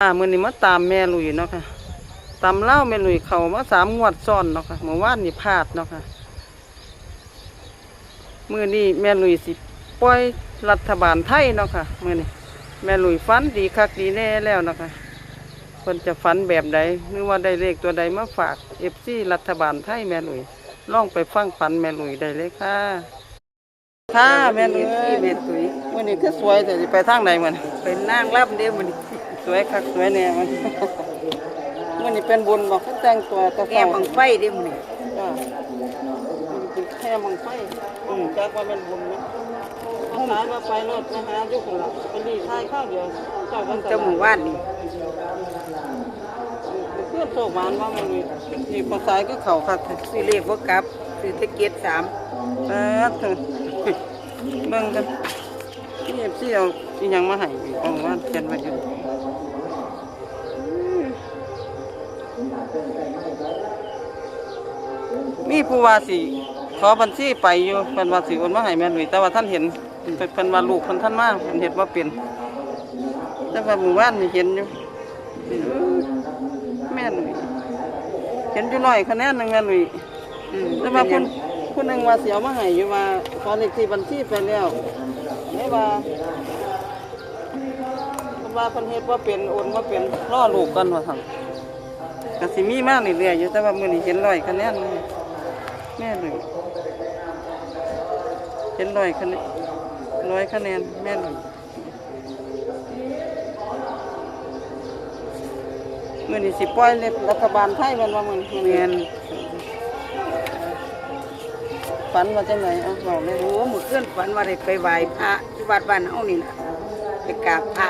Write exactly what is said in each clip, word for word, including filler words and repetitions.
ค่ะ มื้อนี้มาตามแม่ลุยเนาะค่ะ ตำลาวแม่ลุยเข้ามาสามงวดซ้อนเนาะค่ะ มื้อวานนี่พลาดเนาะค่ะ มื้อนี้แม่ลุยสิปล่อยรัฐบาลไทยเนาะค่ะ มื้อนี้แม่ลุยฝันดีคักดีแน่แล้วเนาะค่ะ เพิ่นจะฝันแบบใด หรือว่าได้เลขตัวใดมาฝาก เอฟซี รัฐบาลไทยแม่ลุย ลองไปฟังฝันแม่ลุยได้เลยค่ะ ค่ะ แม่ลุย เอฟซี แม่ลุย มื้อนี้คือสวยแต่สิไปทางใดมื้อนี้ เป็นนางรำเด้มื้อนี้ สวยคักสวยแน่มื้อนี้ มื้อนี้เป็นบุญบ่ คือแต่งตัวแต่ แห่ เช้า บั้งไฟเด้มื้อนี้ จ้า มื้อนี้เป็นแห่บั้งไฟ อืม จักว่าแม่นบุญนะ เอาหลานมาไปรถไปหาอยู่พุ่นล่ะ ไปรีถ่ายข้าวเดียว เจ้าก็ แต่มื้อวานนี่ เพื่อนโชคหมานว่ามันมี นี่ปลาสายก็เข้าคัก ซื้อเลขบ่กลับ ซื้อแต่เจ็ดสาม เออ เบิ่งกัน นี่ เอฟซี เอาอีหยังมาให้อีก ของหวานเขียนไว้อยู่ มีผู้ว่าสิขอบัญชีไปอยู่ เพิ่นว่าสิโอนมาให้แม่ลุย แต่ว่าทันเห็น เพิ่น เพิ่นว่าลูกเพิ่นทันมา เพิ่นเฮ็ดบ่เป็น แต่ว่ามื้อวานนี่เห็นอยู่ เออ แม่ลุย เห็นอยู่ร้อยคะแนนหนึ่งแม่ลุย อืม แต่ว่า เป็นหยัง ผู้ ผู้หนึ่งว่าสิเอามาให้อยู่ ว่าขอเลขที่บัญชีไปแล้ว เลยว่า เพิ่นว่าเพิ่นเฮ็ดบ่เป็น โอนบ่เป็น รอลูกก่อนว่าซั่น ก็สิมีมาเรื่อยๆอยู่ แต่ว่ามื้อนี้เห็นร้อยคะแนน แม่ลุย เห็นร้อยคะแนน ร้อยคะแนน แม่ลุย มื้อนี้สิปล่อยเลขรัฐบาลไทยแม่นบ่มื้อนี้ แม่น ฝันว่าจังได๋ เอ้า เว้าเลย โอ้ มื้อคืนฝันว่าได้ไปไหว้พระที่วัดบ้านเฮานี่ล่ะ ไปกราบพระ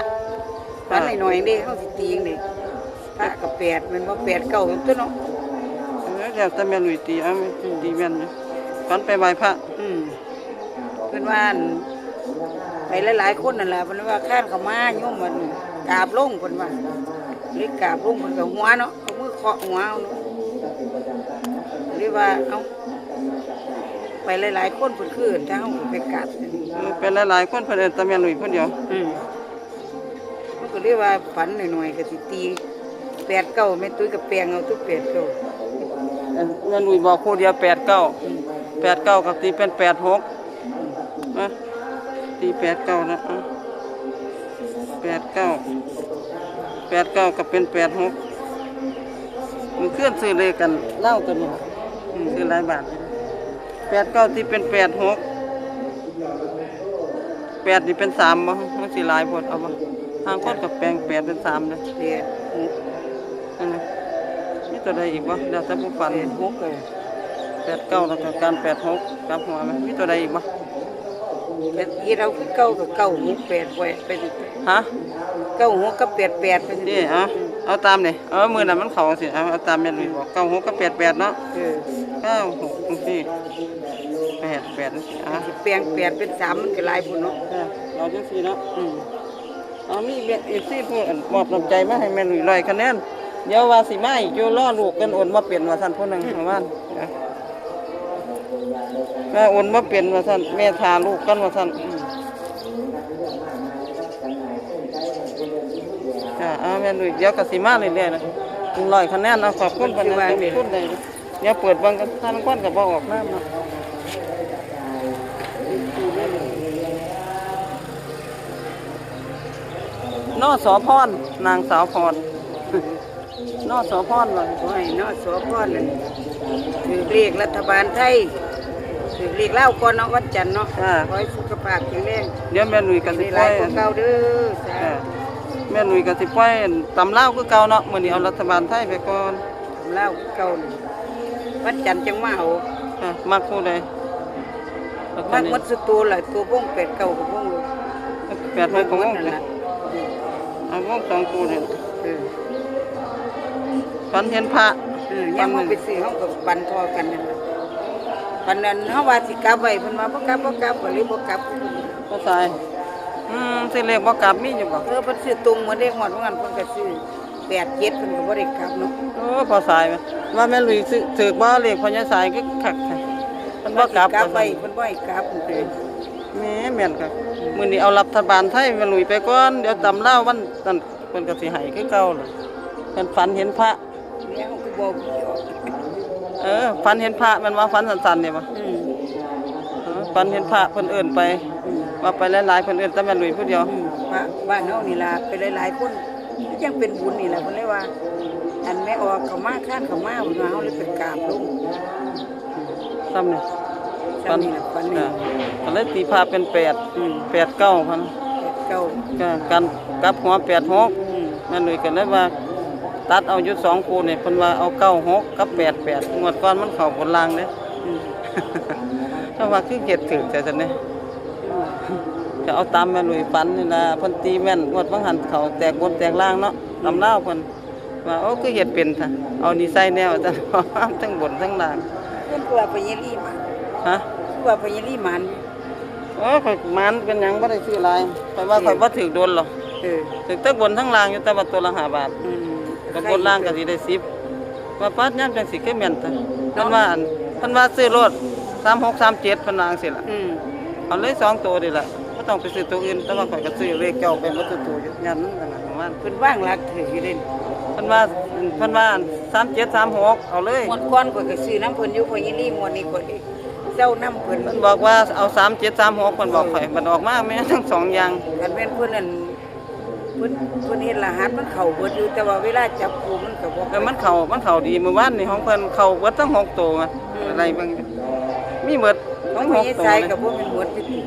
ฝัน ค่ะ น้อยๆเด้ เฮาสิตีจั่งใด๋ พระก็แปดแม่นบ่ แปดเก้าตัวเนาะ เออ แล้วแต่แม่ลุยตี เอาแม่ตีแม่นอยู่ ฝันไปไหว้พระ อืม เพิ่นว่าอั่น ไปหลายๆคนนั่นล่ะ เพิ่นว่าคานเข้ามา โยมมันกราบลง เพิ่นว่า เลยกราบลง เพิ่นก็หัวเนาะ เอามือเคาะหัวเอาเนาะ เลยว่า เอ้า ไปหลายๆคน เพิ่นคือเอิ้นแต่เฮาไปกราบ เออ ไปหลายๆคน เพิ่นเอิ้นแต่แม่ลุยผู้เดียว อืม มันก็เลยว่าฝันน้อยๆ ก็สิตี แปดเก้า แม่ตุ้ยก็แปลงเอาตัว แปดเก้า อันแม่ลุยบอกคู่เดียว แปดเก้า อืม แปดเก้า ก็ตีเป็น แปดหก นะ ตี แปดเก้า นะ อ่ะ แปดเก้า แปดเก้า ก็เป็น แปดหก มื้อคืนซื้อเลขกันลาวตัวนี้ล่ะ อืม ซื้อหลายบาท แปดเก้า ตีเป็น แปดหก แปดนี่เป็น สาม บ่ มันสิหลายโพด เอาบ่ ทางคนก็แปลง แปด เป็น สาม เด้อ แปดหก นั่นนะ มีตัวใดอีกบ่ แล้วแต่ผู้ฝัน แปดหก เออ แปดเก้า แล้วก็กัน แปดหก กลับหัวไหม มีตัวใดอีกบ่ เฮ็ดเอาคือเก่า ก็ เก้าหก แปด ไว้ไปสิ ฮะ เก้าหก กับ แปดแปด ไปสิ นี่ เอา เอาตามนี่ เออ มื้อนั้นมันเข้าจังซี่ เอา เอาตามแม่ลุยบอก เก้าหก กับ แปดแปด เนาะ เออ เก้าหก จังซี่ แปดแปด จังซี่ อ่ะ สิแปลง แปด เป็น สาม มันก็หลายพุ้นเนาะ เออ เอาจังซี่เนาะ อืม เอา มี เอฟซี ผู้มอบน้ำใจมาให้แม่ลุยร้อยคะแนน เดี๋ยวว่าสิมาอีกอยู่ รอลูกเพิ่นโอนบ่เป็นว่าซั่น ผู้หนึ่ง อืม เมื่อวาน เออ แม่โอนบ่เป็นว่าซั่น แม่ท่าลูกกันว่าซั่น อืม จ้ะ เอาแม่ลุย เดี๋ยวก็สิมาเรื่อยๆนะ ร้อยคะแนน เอา ขอบคุณปานนั้น ขอบคุณเลย เดี๋ยวเปิดเบิ่งกัน ทางควันก็บ่ออกน้ำเนาะ นส.พร นางสาวพร นส.พร ว่า ขอให้ นส.พร นั่น ถืกเลขรัฐบาลไทย ถืกเลขลาวก่อนเนาะ วันจันทร์เนาะ ค่ะ ขอให้สุขภาพแข็งแรง เดี๋ยวแม่ลุยก็สิปล่อย ได้หลายกว่าเก่าเด้อ สาธุ ค่ะ แม่ลุยก็สิปล่อยตำลาวคือเก่าเนาะ มื้อนี้เอารัฐบาลไทยไปก่อน ตำลาวคือเก่านี่ วันจันทร์จังมาเอา ค่ะ มักคู่ใด มักหมดสุดตัวล่ะ ตัววงแปดเก้ากับวงเลย แปดหกกับวง นั่นล่ะ เอาวงสองคู่นี่ เออ ฝันเห็นพระ เออ ยามเฮาไปซื้อ เฮาก็ฝันทอกันนั่นล่ะ ฝันนั้นเฮาว่าสิกลับไว้ เพิ่นว่าบ่กลับ บ่กลับ ก็เลยบ่กลับ พ่อสาย อืม ซื้อเลขบ่กลับมีอยู่บ่ เออ เพิ่นซื้อตรงหมดเด้ งวดว่างั้นเพิ่นก็ซื้อ แปดเจ็ด เพิ่นก็บ่ได้กลับเนาะ โอ้ พ่อสาย ว่าแม่ลุยซื้อ ถืกบ่เลขพ่อใหญ่สายคือคักแท้ เพิ่นบ่กลับ เพิ่นสิกลับไว้ เพิ่นบ่ให้กลับ แหม แม่นคัก มื้อนี้เอารัฐบาลไทยแม่ลุยไปก่อน เดี๋ยวตำลาววันนั้น พิ่นก็สิให้คือเก่าล่ะ เพิ่นฝันเห็นพระ แม่เฮาคือบอกผีออก เออ ฝันเห็นพระแม่นว่าฝันสั้นๆนี่บ่ อืม เออ ฝันเห็นพระเพิ่นเอิ้นไป อืม ว่าไปหลายๆ เพิ่นเอิ้นแต่แม่ลุยผู้เดียว อืม พระบ้านเฮานี่ล่ะ ไปหลายๆ คน ยังเป็นบุญนี่ล่ะ เพิ่นเลยว่า อันแม่ออกเขามา คานเขามา เพิ่นว่าเฮาเลยไปกราบลง ซ้ำนี่ ซ้ำนี่ล่ะ ฝันนี่ อ่า ก็เลยตีพระเป็นแปด อืม แปดเก้าพัน แปดเก้า ก็กันกลับหัว แปดหก อืม แม่ลุยก็เลยว่า ตัดเอาอยู่สองคู่นี่ เพิ่นว่าเอา เก้าหก กับ แปดแปด งวดก่อนมันเข้าบนล่างเด้ อืม แต่ว่าคือเฮ็ดถืกแต่ซั่นเด้ ก็เอาตามแม่ลุยฝันนี่ล่ะ เพิ่นตีแม่น งวดบางหันเข้าแตกบนแตกล่างเนาะ ตำลาวเพิ่น ว่า โอ้ คือเฮ็ดเป็นซะ เอานี่ใส่แนวซะ ทั้งบนทั้งล่าง เพิ่นกลัวพญาลีมา ฮะ คือว่าพญาลีหมาน เออ ข้อยหมานเป็นหยังบ่ได้ซื้อหลาย ข้อยว่า เออ ข้อยบ่ถืกโดนหรอก เออ ถืกทั้งบนทั้งล่างอยู่ แต่ว่าตัวละห้าบาท อืม ก็บนล่างก็สิได้สิบ ว่าปาดยามจังสิคือแม่นแท้ เนาะ เพิ่นว่าอัน เพิ่นว่าซื้อโลด สามหก สามเจ็ด เพิ่นว่าจังซี่ล่ะ อืม เอาเลยสองตัวนี่ล่ะ บ่ต้องไปซื้อตัวอื่น แต่ว่าข้อยก็ซื้อเลขเจ้าไปหมดทุกตัวอยู่ ย่านมันอันนั้นของมัน เพิ่นวางหลักถืกอยู่เด้ เพิ่นว่า เพิ่นว่า สามเจ็ด สามหก เอาเลย งวดก่อนข้อยก็ซื้อนำเพิ่นอยู่ พญาลี งวดนี้ข้อยเซานำเพิ่น เพิ่นบอกว่าเอา สามเจ็ด สามหก เพิ่นบอกข้อย มันออกมาแม่นทั้งสองอย่าง คันแม่นเพิ่นนั่น เพิ่น เพิ่นเฮ็ดรหัสมันเข้าเบิดอยู่ แต่ว่าเวลาจับคู่มันก็บ่ เออ มันเข้า มันเข้าดี มื้อวานนี่ของเพิ่นเข้าเบิดทั้งหกตัวอะ อืม อะไรเบิ่ง มีเบิด ของ ทั้งหกตัว พญาสาย เลย ก็บ่แม่นเบิดอยู่ติ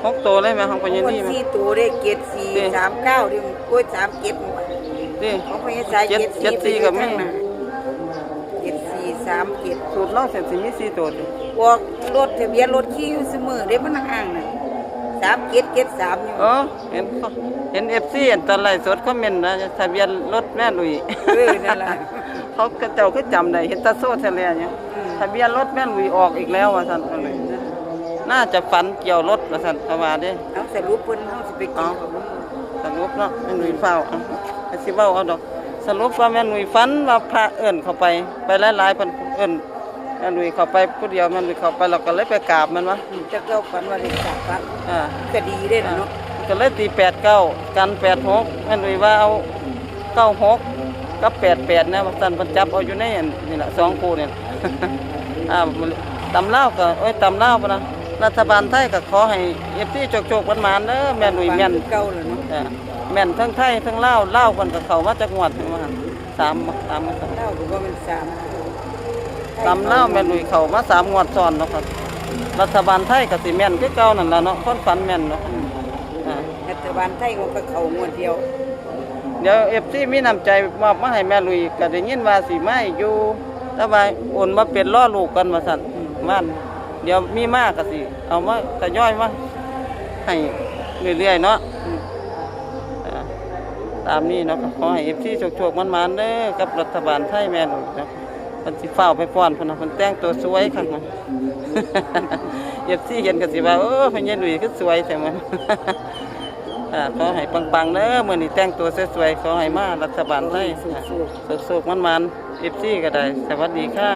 หกตัวเลยแม่ ของพญาลี งวด แม่ สี่ตัวเด้ เจ็ดสี่ เด้ สามเก้าเด้ โอ้ย สามเจ็ด ติ ของพญาสาย เจ็ด เจ็ดสี่ เจ็ดสี่ ก็มี ข้างหน้า เจ็ดสี่ สามเจ็ด สูตรลาวเส้นสิมีสี่ตัวติ ออกรถ ทะเบียนรถขี่อยู่ซุมื้อเด้ มันห่างน่ะ สามเจ็ด เจ็ดสาม อยู่ เออ เห็น เห็น เอฟซี อันตอนไลฟ์สดคอมเมนต์นะ ทะเบียนรถแม่ลุย เออ นั่นล่ะ เขา เขาเจ้าคือจำได้ เห็นแต่โซ่แท้ๆเนี่ย อืม ทะเบียนรถแม่ลุยออกอีกแล้วว่าซั่น อืม น่าจะฝันเกี่ยวรถว่าซั่น เขาว่าเด้ เอาสรุปเพิ่น เฮาสิไปกิน เอา ข้าวมัน สรุปเนาะ แม่ลุยฟ้าว เอา ก็สิเว้าเอาดอก สรุปว่าแม่ลุยฝันว่าพระเอิ้นเข้าไป ไปหลายๆ เพิ่นเอิ้น แม่ลุยเข้าไปผู้เดียว แม่ลุยเข้าไป เราก็เลยไปกราบแม่นบ่ อืม แต่เก่าฝันว่าได้กราบพระ อ่า ก็ดีเด้เนาะ อ่า ก็เลยตี แปดเก้า กัน แปดหก แม่ลุยว่าเอา เก้าหก กับ แปดแปด นะ ว่าซั่น เพิ่นจับเอาอยู่ในอันนี่ล่ะ สองคู่นี่ล่ะ อ่า ตำลาวก็ โอ้ย ตำลาวพุ้นนะ รัฐบาลไทยก็ขอให้ เอฟซี โชคๆ หมานๆ เด้อ แม่ลุยแม่น คือเก่าแล้วเนาะ อ่า แม่นทั้งไทยทั้งลาว ลาวเพิ่นก็เข้ามาจักงวดว่าหั่น สามบ่ สามบ่ ลาวก็บ่แม่นสาม ตำลาวแม่ลุยเข้ามาสามงวดซ้อนเนาะครับ รัฐบาลไทยก็สิแม่นคือเก่านั่นล่ะเนาะ คนฝันแม่นเนาะ อืม อ่า รัฐบาลไทยมันก็เข้างวดเดียว เดี๋ยว เอฟซี มีน้ำใจมอบมาให้แม่ลุย ก็ได้ยินว่าสิมาอีกอยู่ แต่ว่าโอนมาเป็นรอลูกก่อนว่าซั่น อืม บ้าน เดี๋ยวมีมาก็สิเอามาทยอยมาให้เรื่อยๆ เนาะ อืม อ่า ตามนี้เนาะ ก็ขอให้ เอฟซี โชคๆ หมานๆ เด้อ กับรัฐบาลไทยแม่ลุยเนาะ เพิ่นสิฟ้าวไปฟ้อนพุ้นนะ เพิ่นแต่งตัวสวยคักนะ เอฟซี เห็นก็สิว่า เออ พ่อใหญ่ลุยคือสวยแท้มื้อ อ่า ขอให้ปังๆ เด้อ มื้อนี้แต่งตัวสวยๆ ขอให้มารัฐบาลไทย โอ้ย สุขๆ สุขๆ หมานๆ เอฟซี ก็ได้ สวัสดีค่ะ